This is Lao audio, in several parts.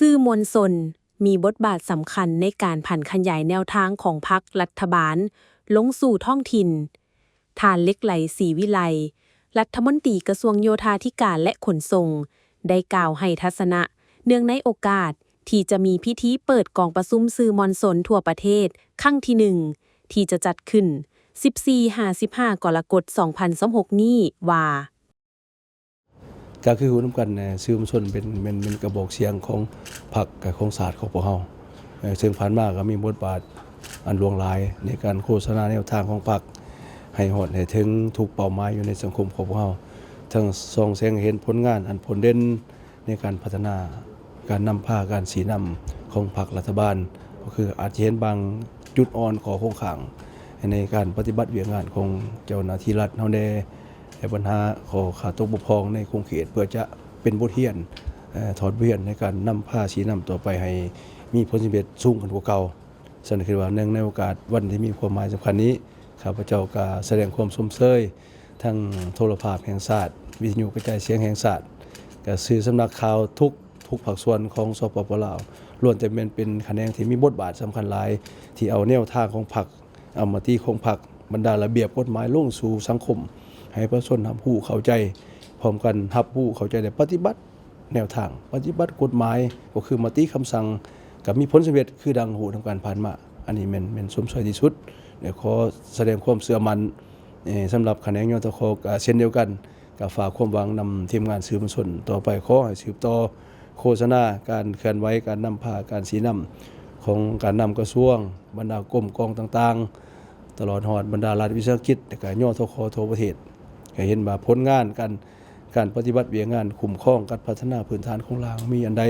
ສື່ມວນຊົນມີບົດບາດສຳຄັນໃນການຜັນຂະຫຍາຍແນວທາງຂອງພັກລັດຖະບານລົງສູ່ທ້ອງຖິ່ນ. ທ່ານ ເຫຼັກໄຫຼ ສີວິໄລ ລັດຖະມົນຕີກະຊວງໂຍທາທິການ ແລະ ຂົນສົ່ງ ໄດ້ກ່າວໃຫ້ທັດສະນະ ເນື່ອງໃນໂອກາດທີ່ຈະມີພິທີເປີດກອງປະຊຸມສື່ມວນຊົນທົ່ວປະເທດຄັ້ງທີໜຶ່ງ ທີ່ຈະຈັດຂຶ້ນ ສິບສີ່ ຫາ ສິບຫ້າ ກໍລະກົດ ສອງພັນຊາວຫົກນີ້ວ່າ. ກໍຄືຮູ້ນຳກັນແນ່ ສື່ມວນຊົນເປັນ ແມ່ນ ແມ່ນກະບອກສຽງຂອງພັກ ແລະ ຂອງຊາດຂອງພວກເຮົາ ເຊິ່ງຜ່ານມາກໍມີບົດບາດອັນຫຼວງຫຼາຍໃນການໂຄສະນາແນວທາງຂອງພັກ ໃຫ້ຮອດໃຫ້ເຖິງທຸກເປົ້າໝາຍຢູ່ໃນສັງຄົມຂອງພວກເຮົາ ທັງສ່ອງແສງໃຫ້ເຫັນຜົນງານອັນໂດດເດັ່ນ ໃນການພັດທະນາ ການນຳພາ ການຊີ້ນຳຂອງພັກລັດຖະບານ ກໍຄືອາດຈະເຫັນບາງຈຸດອ່ອນ ຂໍ້ຄົງຄ້າງໃນການປະຕິບັດວຽກງານຂອງເຈົ້າໜ້າທີ່ລັດເຮົາແດ່ ແລະ ບັນຫາຂໍ້ຂາດຕົກບົກຜ່ອງໃນຂົງເຂດ ເພື່ອຈະເປັນບົດຮຽນ ເອີ ຖອດບົດຮຽນໃນການນຳພາຊີ້ນຳຕໍ່ໄປໃຫ້ມີຜົນສຳເລັດສູງຂຶ້ນກວ່າເກົ່າ. ສະນັ້ນ ຄິດວ່າເນື່ອງໃນໂອກາດວັນທີ່ມີຄວາມໝາຍສຳຄັນນີ້ ຂ້າພະເຈົ້າກໍສະແດງຄວາມຊົມເຊີຍທັງໂທລະພາບແຫ່ງຊາດ, ວິທະຍຸກະຈາຍສຽງແຫ່ງຊາດ, ກະສື່ສຳນັກຂ່າວທຸກ ທຸກພາກສ່ວນຂອງ ສປປ ລາວ ລ້ວນແຕ່ແມ່ນເປັນຂະແໜງທີ່ມີບົດບາດສຳຄັນຫຼາຍ ທີ່ເອົາແນວທາງຂອງພັກ, ເອົາມະຕິຂອງພັກ, ບັນດາລະບຽບກົດໝາຍລົງສູ່ສັງຄົມ ໃຫ້ປະຊາຊົນຮັບຮູ້ເຂົ້າໃຈ, ພ້ອມກັນຮັບຮູ້ເຂົ້າໃຈ ແລະ ປະຕິບັດ ແນວທາງປະຕິບັດກົດໝາຍ ກໍຄືມະຕິຄຳສັ່ງ ກໍມີຜົນສຳເລັດຄືດັ່ງຮູ້ນຳກັນຜ່ານມາ. ອັນນີ້ແມ່ນ ແມ່ນຊົມເຊີຍທີ່ສຸດ ແລະ ຂໍສະແດງຄວາມເຊື່ອໝັ້ນ ເອີ ສຳລັບຂະແໜງ ຍທຂ ກໍເຊັ່ນດຽວກັນ ກໍຝາກຄວາມຫວັງນຳທີມງານສື່ມວນຊົນຕໍ່ໄປ. ຂໍໃຫ້ສືບຕໍ່ໂຄສະນາການເຄື່ອນໄຫວ, ການນຳພາ, ການຊີ້ນຳຂອງການນຳກະຊວງ, ບັນດາກົມກອງຕ່າງໆ ຕະຫຼອດຮອດບັນດາລັດວິສາຫະກິດ ແລະ ກໍ ຍທຂ ທົ່ວປະເທດ ໃຫ້ເຫັນວ່າຜົນງານການ ການປະຕິບັດວຽກງານຄຸ້ມຄອງກັບພັດທະນາພື້ນຖານໂຄງລ່າງ ມີອັນໃດ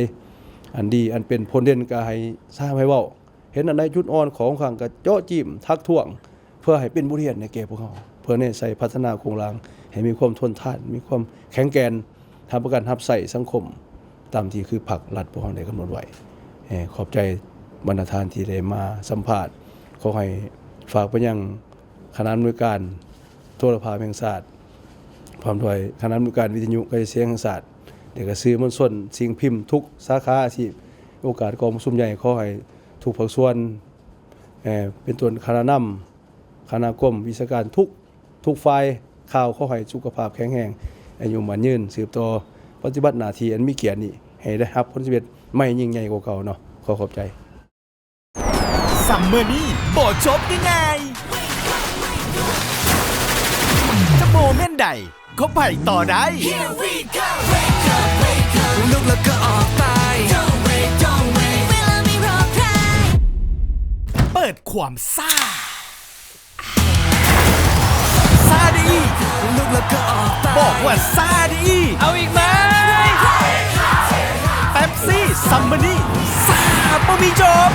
ອັນດີ ອັນເປັນຜົນເດັ່ນ ກໍໃຫ້ຊາມໃຫ້ເວົ້າ, ເຫັນອັນໃດຈຸດອ່ອນ, ຂໍ້ຄົງຄ້າງ ກໍເຈາະຈີ້ມ ທັກທ້ວງ ເພື່ອໃຫ້ເປັນບົດຮຽນໃຫ້ແກ່ພວກເຮົາ, ເພື່ອແນໃສ່ພັດທະນາໂຄງລ່າງໃຫ້ມີຄວາມທົນທານ, ມີຄວາມແຂງແກ່ນ, ຮັບປະກັນຮັບໃຊ້ສັງຄົມຕາມທີ່ຄືພັກລັດພວກເຮົາໄດ້ກຳນົດໄວ້. ເອີ ຂອບໃຈບັນດາທ່ານທີ່ໄດ້ມາສຳພາດ. ຂໍໃຫ້ຝາກໄປຍັງ ຄະນະອຳນວຍການໂທລະພາບແຫ່ງຊາດ ພ້ອມດ້ວຍຄະນະອຳນວຍການວິທະຍຸກະຈາຍສຽງແຫ່ງຊາດ ແລະ ກະສື່ມວນຊົນສິ່ງພິມທຸກສາຂາອາຊີບ. ໂອກາດກອງປະຊຸມໃຫຍ່ ຂໍໃຫ້ທຸກພາກສ່ວນ ເປັນຕົ້ນຄະນະນຳ, ຄະນະກົມ, ວິຊາການ ທຸກ ທຸກຝ່າຍຂ່າວ ຂໍໃຫ້ສຸຂະພາບແຂງແຮງ, ອາຍຸໝັ້ນຍືນ, ສືບຕໍ່ປະຕິບັດໜ້າທີ່ອັນມີກຽດນີ້ ໃຫ້ໄດ້ຮັບຜົນສຳເລັດໃໝ່ຍິ່ງໃຫຍ່ກວ່າເກົ່າເນາະ. ຂໍຂອບໃຈ. ຊັມເມີນີ້ບໍ່ຈົບງ່າຍໆ ຈະໂມເມັນໃດກໍໄປຕໍ່ໄດ້ Here we go. Wake up, wake up. ລຸກແລ້ວກໍອອກໄປ Don't wait, don't wait. ເວລາໄມ່ລໍໃຄ ເປີດຄວາມຊາ ຊາດີ ລຸກແລ້ວກໍອອກໄປ ບອກວ່າຊາດີ ເອົາອີກໄໝ? ເປັບຊີ ຊັມເມີນີ້ ຊາບໍ່ມີຈົບ.